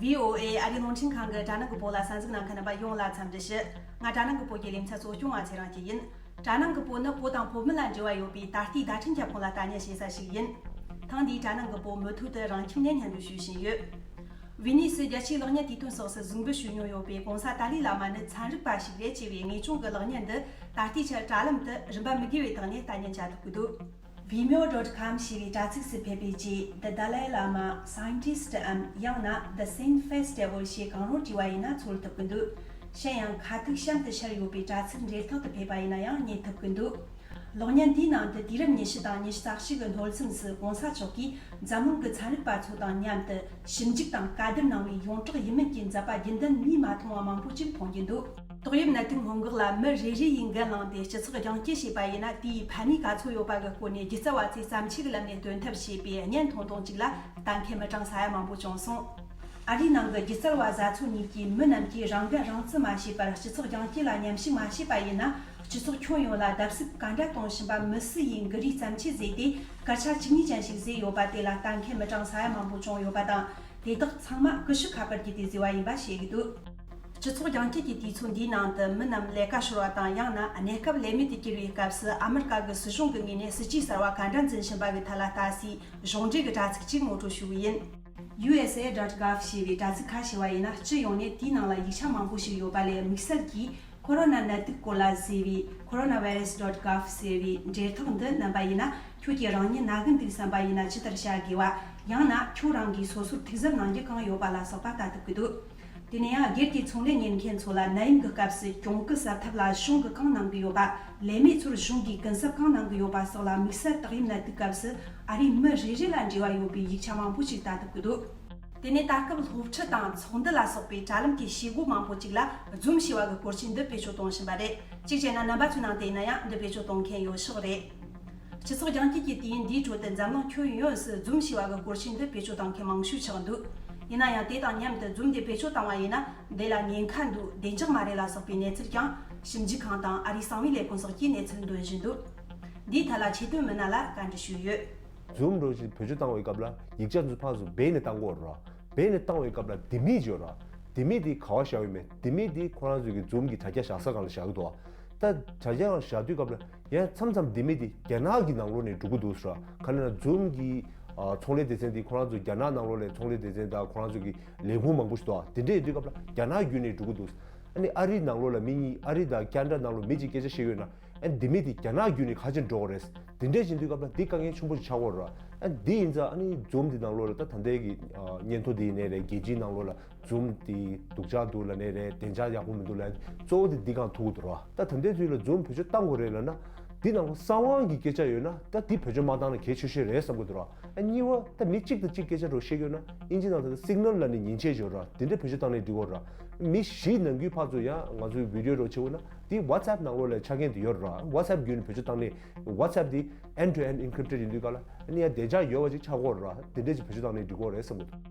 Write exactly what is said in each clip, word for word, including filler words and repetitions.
བྷི་ཨོ་ཨེ་ཨ་རིའི་རླུང་འཕྲིན་ཁང་གི་དྲ་ནང་གི་བོད་ལ་གསན་གཟིགས་གནང་མཁན་རྣམ་པ་ཡོངས་ལ་འཚམས་འདྲི་ཞུ། ང་དྲ་ནང་གི་བོད་ཀྱི་ལེ་ཚན་གཙོ་སྐྱོང་བ་ཚེ་རིང་སྐྱིད་ཡིན། དྲ་ནང་གི་བོད་ནི་བོད་དང་བོད་མི་ལ་འབྲེལ་བ་ཡོད་པའི་ད་ལྟའི་བརྡ་འཕྲིན་ཁྱབ་ཁོངས་ལ་ལྟ་ཉན་བྱེད་ས་ཞིག་ཡིན། ཐེངས་འདིའི་དྲ་ནང་གི་བོད་མུ་མཐུད་དུ་རང་ཁྱིམ་ནས་སྙན་སྒྲོན་ཞུ་བཞིན་ཡོད། ཝི་ནི་སི་རྒྱལ་སྤྱིའི་གློག་བརྙན་དུས་སྟོན་སོགས་སུ་གཟིགས་འབུལ་ཞུས་མྱོང་ཡོད་པའི་གོང་ས་ཏཱ་ལའི་བླ་མ་ནི་ཚན་རིག་པ་ཞིག་རེད་ཅེས་པའི་ངེས་སྐྱོན་གྱི་གློག་བརྙན་འདི་ད་ལྟའི་ཆར་དྲ་ལམ་དུ་རིན་པ་མི་དགོས་པའི་ཐོག་ནས་ལྟ་ཉན་བྱ་ཐུབ་ཀྱི་འདུག Vimeo dot com ཞེས་པའི་དྲ་ཚིགས་སུ་ཕེབས་པའི་རྗེས། The Dalai Lama Scientist འམ་ཡང་ན་The Science Festival ཞེས་གང་རུང་བྲིས་པ་ཡིན་ན་འཚོལ་ཐུབ་ཀྱི་འདུག་གཞན་ཡང་ཁ་ཐུག་གཤམ་དུ་ཤར་ཡོད་པའི་དྲ་ཚིགས་འབྲེལ་ཐག་ཏུ་ཕེབས་པ་ཡིན་ན་ཡང་རྙེད་ཐུབ་ཀྱི་འདུག་གློག་བརྙན་དེའི་ནང་དུ་དུས་རབས་ཉི་ཤུ་དང་ཉི་ཤུ་རྩ་གཅིག་གི་སྣོལ་མཚམས་སུ་གོང་ས་མཆོག་གིས་འཛམ་གླིང་གི་ཚན་རིག་པ་ཚོ་དང་མཉམ་དུ་ཞིབ་འཇུག་དང་བཀའ་བསྡུར་གནང་བའི་ཡོངས་གྲགས་ཡིན་མིན་གྱི་མཛད་པ་རྒྱུན་ལྡན་མིས་མ་མཐོང་བ་མང་པོ་ཅིག་མཐོང་རྒྱུ་འདུག་ཏོག་དབྱིབས་ནད་དུག་སྔོན་འགོག་ལ་མི་རེ་རེ་ཡིས་འགན་བླངས་ཏེ་སྤྱི་ཚོགས་རྒྱང་བསྐྱེད་བྱས་པ་ཡིན་ན། དེའི་ཕན་ནུས་ག་ཚོད་ཡོད་པ་གི་སྐོར་ནས་སྒྱུ་རྩལ་བ་ཚོས་བརྩམས་ཆོས་ཀྱི་ལམ་ནས་སྟོན་ཐབས་བྱས་པའི་བརྙན་ཐུང་ཐུང་ཅིག་ལ་ལྟ་མཁན་མི་གྲངས་ས་ཡ་མང་པོ་བྱུང་སོང་། ཨ་རིའི་ནང་གི་སྒྱུ་རྩལ་བ་བཟའ་ཚོ་གཉིས་ཀྱིས་མི་རྣམས་ཀྱིས་རང་འགན་རང་བརྩི་མ་བྱས་པར་སྤྱི་ཚོགས་རྒྱང་བསྐྱེད་ལ་ཉམས་ཞིབ་མ་བྱས་པ་ཡིན་ན། སྤྱི་ཚོགས་ཁྱོན་ཡོངས་ལ་བརྡབ་གསིག་ག་འདྲ་གཏོང་བཞིན་པ་མི་སུ་ཡིས་འགུལ་རིས་བརྩམས་ཆོས་བཟོས་ཏེ་སྐད་ཆ་གཅིག་གཉིས་ཅན་ཞིག་བཟོས་ཡོད་པ་དེ་ལ་ལྟ་མཁན་མི་གྲངས་ས་ཡ་མང་པོ་བྱུང་ཡོད་པ་དང་། དེ་དག་ཚང་མ་ཀུ་ཤུ་ཁ་པར་བརྒྱུད་དེ་བཟོས་པ་ཡིན་པ་ཤེས་ཀྱི་འདུག་སྤྱི་ཚོགས་རྒྱང་བསྐྱེད་ཀྱི་དུས་ཚོད་འདིའི་ནང་དུ་མི་རྣམས་ལས་ཀ་ཤོར་བ་དང་། ཡང་ན་གནས་སྐབས་ལས་མེད་དུ་གྱུར་བའི་སྐབས་སུ་ཨ་མི་རི་ཀ་གི་སྲིད་གཞུང་གི་ངོས་ནས་སྲིད་ཇུས་གསར་བ་ག་འདྲ་འཛིན་བཞིན་པ་གི་ཐད་ལ་ལྟ་སའི་གཞུང་འབྲེལ་གྱི་དྲ་ཚིགས་གཅིག་ངོ་སྤྲོད་ཞུ་གི་ཡིན། U S A dot gov ཞེས་པའི་དྲ་ཚིགས་ཁ་ཕྱེ་བ་ཡིན་ན། སྤྱི་ཡོངས་ནས་དེའི་ནང་ལ་ཡིག་ཆ་མང་པོ་ཞིག་ཡོད་པ་ལས། དམིགས་བསལ་གྱིས་ཁོ་རོ་ན་ནད་དུག་སྐོར་ལ་བཟོས་པའི་coronavirus dot gov ཟེར་བའི་འབྲེལ་ཐག་འདི་མནན་པ་ཡིན་ན། ཁྱོད་ཀྱིས་རང་ཉིད་ན་གི་འདུག་བསམ་པ་ཡིན་ན་ཇི་ལྟར་བྱ་དགོས་པ། ཡང་ན་ཁྱོད་རང་གིས་སོ་སོར་ཐུགས་གཟབ་གནང་རྒྱུ་གང་ཡོད་པ་ལ་སོགས་པ་ལྟ་ཐུབ་ཀྱི་འདུག་དེ་ནས་ཡང་སྒེར་གྱི་ཚོང་ལས་གཉེར་མཁན་ཚོ་ལ་ནད་ཡམས་ཀྱི་སྐབས་སུ་གྱོང་གུན་གསབ་ཐབས་ལ་གཞུང་གིས་གང་གནང་གི་ཡོད་པ། ལས་མེད་ཚོར་གཞུང་གིས་གུན་གསབ་གང་གནང་གི་ཡོད་པ་སོགས་ལ། དམིགས་བསལ་ཏོག་དབྱིབས་ནད་དུག་སྐབས་སུ་ཨ་རིའི་མི་རེ་རེ་ལ་འབྲེལ་བ་ཡོད་པའི་ཡིག་ཆ་མང་པོ་ཞིག་ལྟ་ཐུབ་ཀྱི་འདུག་དེ་ནས་ད་སྐབས་སློབ་ཁྲིད་དང་ཚོགས་འདུ་ལ་སོགས་པའི་དྲ་ལམ་གྱི་བྱེད་སྒོ་མང་པོ་ཅིག་ལ་Zoom ཞེས་པ་གི་སྐོར་ཆས་འདི་བེད་སྤྱོད་གཏོང་བཞིན་པ་རེད། གཅིག་བྱས་ན་རྣམ་པ་ཚོའི་ནང་དུ་ཡིན་ན་ཡང་འདི་བེད་སྤྱོད་གཏོང་མཁན་ཡོད་ཤག་རེད། སྤྱི་ཚོགས་རྒྱང་བསྐྱེད་ཀྱི་དུས་ཡུན་འདིའི་ཁྲོད་དུ་འཛམ་གླིང་ཁྱོན་ཡོངས་སུ་Zoom ཞེས་པ་གི་སྐོར་ཆས་འདི་བེད་སྤྱོད་གཏོང་མཁན་མང་ཤོས་ཆགས་འདུག་ཡིན་ན་ཡང་དེ་དང་མཉམ་དུ་Zoom འདི་བེད་སྤྱོད་བཏང་བ་ཡིན་ན་འདི་ལ་ཉེན་ཁ་འདུག་བདེ་འཇགས་མ་རེད་ལ་སོགས་པའི་གནས་ཚུལ་ཀྱང་ཞིབ་འཇུག་ཁང་དང་ཨ་རིའི་གསང་བའི་ལས་ཁུངས་སོགས་ཀྱིས་གནས་ཚུལ་འདོན་བཞིན་འདུག་འདིའི་ཐད་ལ་ཆེད་དོན་མི་སྣ་ལ་བཀའ་འདྲི་ཞུས་ཡོད། Zoom འདྲ་བོ་ཞིག་བེད་སྤྱོད་བཏང་བའི་སྐབས་ལ་ཡིག་ཆ་འདི་ཕར་ཚུར་སྦས་ནས་བཏང་དགོས་རེད། སྦས་ནས་བཏང་བའི་སྐབས་ལ་ལྡེ་མིག་ཅིག་ཡོད་རེད། ལྡེ་མིག་འདི་ག་པར་བཞག་ཡོད་མེད། ལྡེ་མིག་འདི་ཁོ་རང་ཚོའི་གི་Zoom གི་དྲ་རྒྱ་བཞག་ས་སྒང་ལ་བཞག་གི་འདུག་ད་དྲ་རྒྱ་སྒང་བཞག་དུས་སྐབས་ལ་ཡང་མཚམས་མཚམས་ལྡེ་མིག་འདི་རྒྱ་ནག་གི་ནང་ལོགས་ནས་འགྲོ་གི་འདུག་ཟེར། ག་ལབ་ན་Zoom གི་ཨ་ཚོང་ལས་སྡེ་ཚན་འདི་ཁོ་རང་ཚོ་རྒྱ་ནག་ནང་ལོགས་ལ་ཚོང་ལས་སྡེ་ཚན་དང་ཁོ་རང་ཚོ་གི་ལས་ཁུངས་མང་པོ་ཞིག་འདུག་དེ་འདྲ་ཡིན་དུས་སྐབས་ལ་རྒྱ་ནག་བརྒྱུད་ནས་འགྲོ་གི་འདུག་ཨ་ནི་ཨ་རིའི་ནང་ལོགས་ལ་མི་གཉིས། ཨ་རི་དང་ཁེ་ན་ཌ་ནང་ལོགས་མི་གཅིག་སྐད་ཆ་བཤད་ཡོད་ན། ཨ་ནི་ལྡེ་མིག་དེ་རྒྱ་ནག་བརྒྱུད་ནས་ཁ་ཕྱིར་འགྲོ་གི་རེད། དེ་འདྲ་ཡིན་དུས་སྐབས་ལ་དེ་དཀའ་ངལ་ཆེན་པོ་ཞིག་ཆགས་ཀྱི་ཡོད་རེད། ཨ་ནི་དེ་ཡིན་ཙང་ཨ་ནི་Zoom དེ་ནང་ལོགས་ལ་ད་ད་ལྟའི་གི་ཨ་སྙན་ཐོ་དེ་ཡིན་ནའི་རེད། རྒྱལ་སྤྱིའི་ནང་ལོགས་ལ་Zoom དེ་སྡུག་ཅག་འདུག་ལབ་ནའི་རེད། བདེ་འཇགས་ཡག་པོ་མི་འདུག་ལབ། གཙོ་བོ་དེ་འདི་སྒང་ཐུག་གི་འདུག་ར། ད་ད་ལྟའི་དུས་ལ་Zoom བེད་སྤྱོད་བཏང་དགོས་རེད་ལབ་ན། འདི་ནང་ལོགས་གསང་བའི་གི་སྐད་ཆ་ཡོད་ན་ད་འདི་བེད་སྤྱོད་མ་བཏང་ན་གལ་ཆེ་ཤོས་རེད་བསམ་གྱི་འདུག་ར། ཨ་གཉིས་པ་ད་མི་གཅིག་དང་གཅིག་སྐད་ཆ་འདྲ་བཤད་ཀྱི་ཡོད་ན། དབྱིན་ཇི་ནང་ད་ལྟ་Signal ལབ་ནས་མཉེན་ཆས་ཡོད་ར། དེ་འདྲ་བེད་སྤྱོད་བཏང་ནའི་འགྲིག་གོ་ར། མི་བཞི་ནང་ཁུལ་ཕར་ཚུར་ཡང་ང་ཚོའི་video འདྲ་བོ་བྱེད་འོ་ན་དེ་WhatsApp ནང་ལོགས་ལ་ཆ་རྐྱེན་དེ་ཡོད་ར། WhatsApp བརྒྱུད་ནས་བེད་སྤྱོད་བཏང་ནས་WhatsApp དེ་end to end encrypted ཡིན་དུས་སྐབས་ལ་ཨ་ནི་ཡང་བདེ་འཇགས་ཡོད་པ་ཅིག་ཆགས་གོ་ར། དེ་འདྲ་ཅིག་བེད་སྤྱོད་བཏང་ནའི་འགྲིག་གོ་རེད་བསམ་གྱི་འདུག་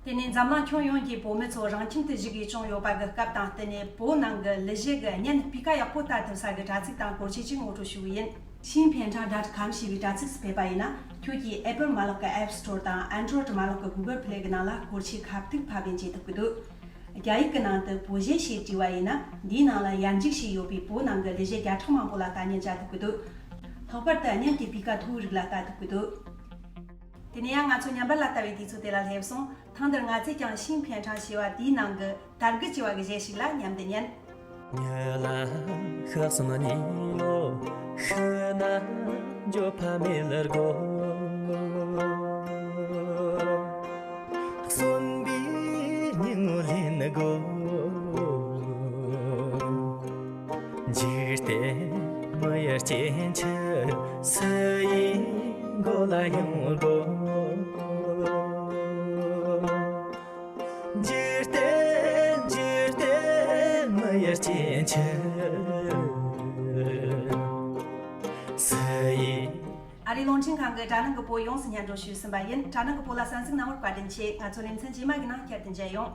དེ་ནས་འཛམ་གླིང་ཁྱོན་ཡོངས་ཀྱི་བོད་མི་ཚོ་རང་ཁྱིམ་དུ་བཞུགས་དགོས་བྱུང་ཡོད་པ་གི་སྐབས་དང་བསྟུན་ནས། བོད་ནང་གི་གླུ་གཞས་ཀྱི་བརྙན་སྤུས་ཀ་ཡག་པོ་ལྟ་ཐུབ་ས་གི་དྲ་ཚིགས་དང་སྐོར་ཆས་ཅིག་ངོ་སྤྲོད་ཞུ་གི་ཡིན། ཤིང་ཕན་ཁྲང་dot com ཞེས་པའི་དྲ་ཚིགས་སུ་ཕེབས་པ་ཡིན་ན། ཁྱོད་ཀྱིས་Apple མ་ལག་གི་App Store དང་Android མ་ལག་གི་Google Play གི་ནང་ལ་སྐོར་ཆས་ཁ་ཐུག་ཕབ་ནས་མཇལ་ཐུབ་ཀྱི་འདུག་རྒྱ་ཡིག་གི་ནང་དུ་བོད་གཞས་ཞེས་བྲིས་པ་ཡིན་ན། འདིའི་ནང་ལ་ཡར་འཇུག་ཞེས་ཡོད་པའི་བོད་ནང་གི་གླུ་གཞས་བརྒྱ་ཕྲག་མང་པོ་ལ་ལྟ་ཉན་བྱ་ཐུབ་ཀྱི་འདུག་ལྷག་པར་དུ་བརྙན་གྱི་སྤུས་ཀ་མཐོ་བོའི་རིགས་ལ་ལྟ་ཐུབ་ཀྱི་འདུག་དེ་ནས་ཡང་ང་ཚོ་ཉམས་པ་ལ་ལྟ་བའི་དུས་ཚོད་དེ་ལ་སླེབས་སོང་། ཐེངས་འདིར་ང་ཚོས་ཀྱང་ཤིང་ཕན་ཁྲང་ཞེས་པ་དེའི་ནང་གི་དར་གི་ཅེས་པ་གི་གཞས་ཤིག་ལ་མཉམ་དུ་ཉན། ཉི་ལ་ཤག་སོང་ནི་ལོ་ཤི་ན་ཇོ་ཕ་མེ་ལར་གོ་གསོན་པའི་སྙིང་ངོ་ལེན་གོ། འཇིག་རྟེན་མི་ཡི་སྐྱེ་འཆི་སུ་ཡི་མགོ་ལ་ཡོང་དགོ། འཇིག་རྟེན་འཇིག་རྟེན་མི་ཡི་སྐྱེ་འཆི་སུ་ཡི། ཨ་རིའི་རླུང་འཕྲིན་ཁང་གི་དྲ་ནང་གི་བོད་ཡོངས་སུ་སྙན་སྒྲོན་ཞུས་ཟིན་པ་ཡིན། དྲ་ནང་གི་བོད་ལ་གསན་གཟིགས་གནང་བར་བཀའ་དྲིན་ཆེ། ང་ཚོ་ལེ་ཚན་རྗེས་མ་གི་ནང་བསྐྱར་དུ་མཇལ་ཡོང་།